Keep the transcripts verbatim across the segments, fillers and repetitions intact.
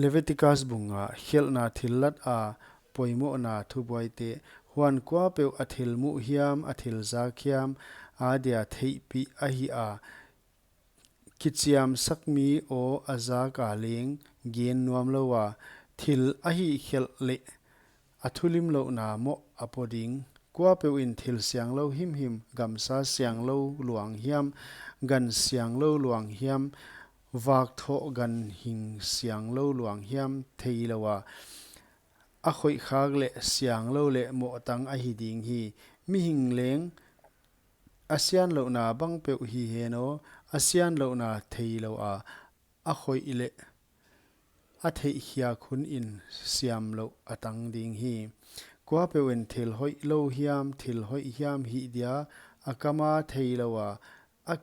Leviticus bung nga, khelhna thillat a poimohna thubuaite. Huan kuapeuh a thil muh hiam, a thil zak hiam, a dia theihpih ahi a, kichiamsak mi aw a zak a leng gen nuam lou a, thil a hihkhelh leh a thulimlouhna moh a pua ding. Kuapeuh in thil sianglou himhim, gamsa sianglou luang hiam, gan sianglou luang hiam, vak thoh ganhing sianglou luang hiam theilou a, a khoih khak leh sianglou leh mohtang ahi ding hi. Mihing leng a sianlouhna bangpeuh hi hen aw, a sianlouhna theilou a, a khoih leh a theihkhiak hun in siamlouh a tang ding hi. Kuapeuh in thil hoihlou hiam, thil hoih hiam hih dia, a kam a theilou a, a,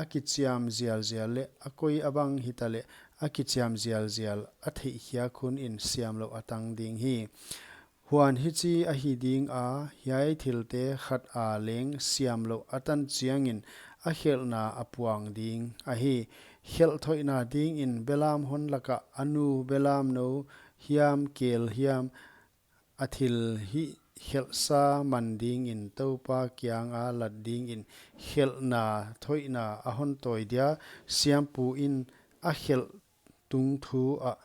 a kichiam zialzial leh a koi a bang hita leh a kichiam zialzial a theihkhiak hun in siamlouh a tang ding hi. Huan hichi ahi ding a, hiai thilte khat a leng siamlouh a tan chiangin a khelhna a puang ding ahi. Khelh thoihna dingin belam hon laka a nu belamnou hiam, kel hiam, a thil hihkhelhsa man dingin Toupa kianga lat dingin khelhna thoihna a hon tawi dia, siampu in a khelh tungthu ah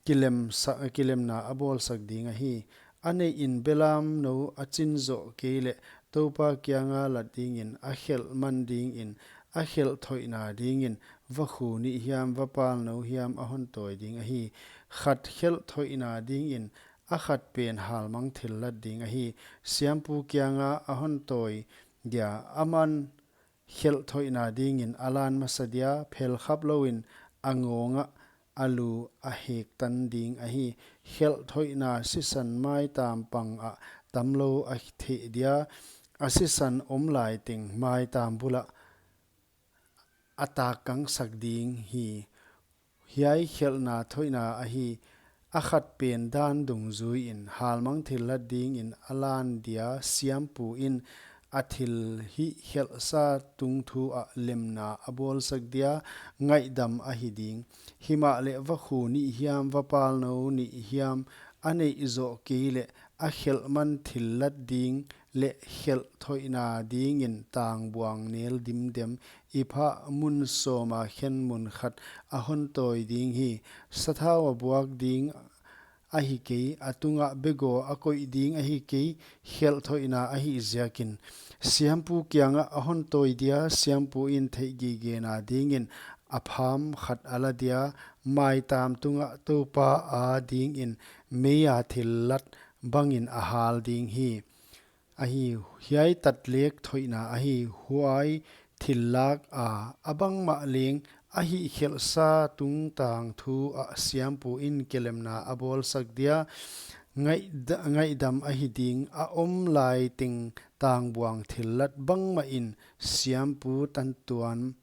kilem sa-, kilemna a bawlsak ding ahi. A neih in belamnou a chin zoh kei leh Toupa kianga lat dingin a khelh man dingin a khelh thoihna dingin vakhu nih hiam, vapalnou hiam a hon tawi ding ahi. Khat khelh thoihna dingin a khat pen halmang thillat ding ahi. Siampu kianga a hon tawi dia, aman khelh thoihna dingin a lan masa dia, phelkhap louin a ngawngah a lu a hektan ding ahi. Khelh thoihna sisan maitam pang ah tamlou a theh dia, a sisan om lai teng maitam bul ah a tak kangsak ding hi. Hiai khelhna thoihna ahi, a khat pen dan dungzuiin halmang thillat dingin a lan dia, siampu in a thil hihkhelhsa tungthu ah lemna a bawlsak dia, ngaihdam ahi ding. Himahleh vakhu nih hiam, vapalnou nih hiam a neih zoh kei leh a khelh man thillat ding leh khelh thoihna dingin tangbuang nel dimdem i phah mun sawma khen mun khat a hon tawi ding hi. Sathau a buak ding ahi kei, a tungah begaw a koih ding ahi kei, khelh thoihna ahih ziakin. Siampu kiangah a hon tawi dia, siampu in theihgigena dingin a pham khat a la dia, maitam tungah Toupa a dingin mei a thillat bangin a hal ding hi. Ahi, hiai tatlek thoihna ahi, huai thil lak a, a bangmah leng a hihkhelhsa tungtang thu ah siampu in kilemna a bawlsak dia, ngaihda-, ngaihdam ahi ding, a om lai teng tangbuang thillat bangmah in siampu tantuan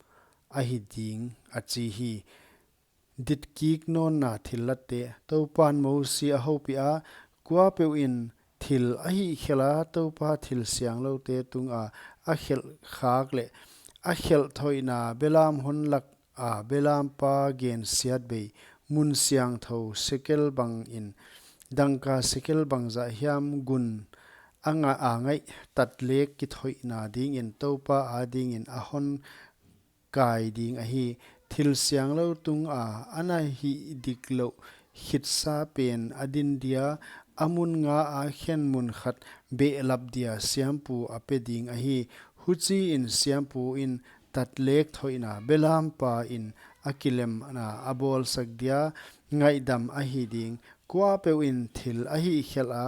ahi ding, a chi hi. Ditkik nawnna thillatte. Toupan Mosi a houpih a, kuapeuh in thil a hihkhelh a, Toupa thil siangloute tunga a khelh khak leh a khelh thoihna belam hon lak a belampa gensiatbei, mun siangthou sekel bangin, dangka sekel bangzah hiam gun a nga a ngaih tatlek kithoihna dingin Toupa a dingin a hon kai ding ahi. Thil sianglou tunga a na hih diklouh khitsa pen a din dia, a mun nga a khen mun khat behlap dia siampu a pe ding ahi. Huchiin siampu in tatlek thoihna belampa in a kilemna a bawlsak dia, ngaihdam ahi ding. Kuapeuh in thil a hihkhelh a,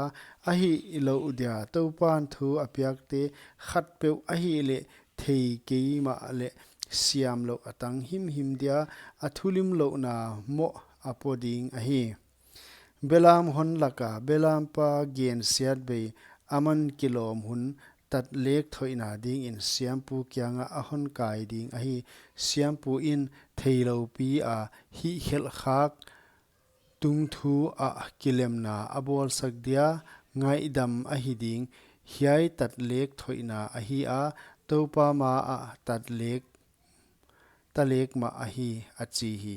a hihlouh dia Toupan thu a piakte khatpeuh ahihleh thei kei mahleh siamlouh a tang himhim dia, a thulimlouhna moh a pua ding ahi. Belam hon laka belampa gensiatbei, aman kilawm hun tatlek thoihna dingin siampu kiangah a hon kai ding ahi. Siampu in theilou pi a hihkhelh khak tungthu ah kilemna a bawlsak dia, ngaihdam ahi ding. Hiai tatlek thoihna ahi a, Toupa ma ah tatlek, tatlek mah ahi, a chi hi.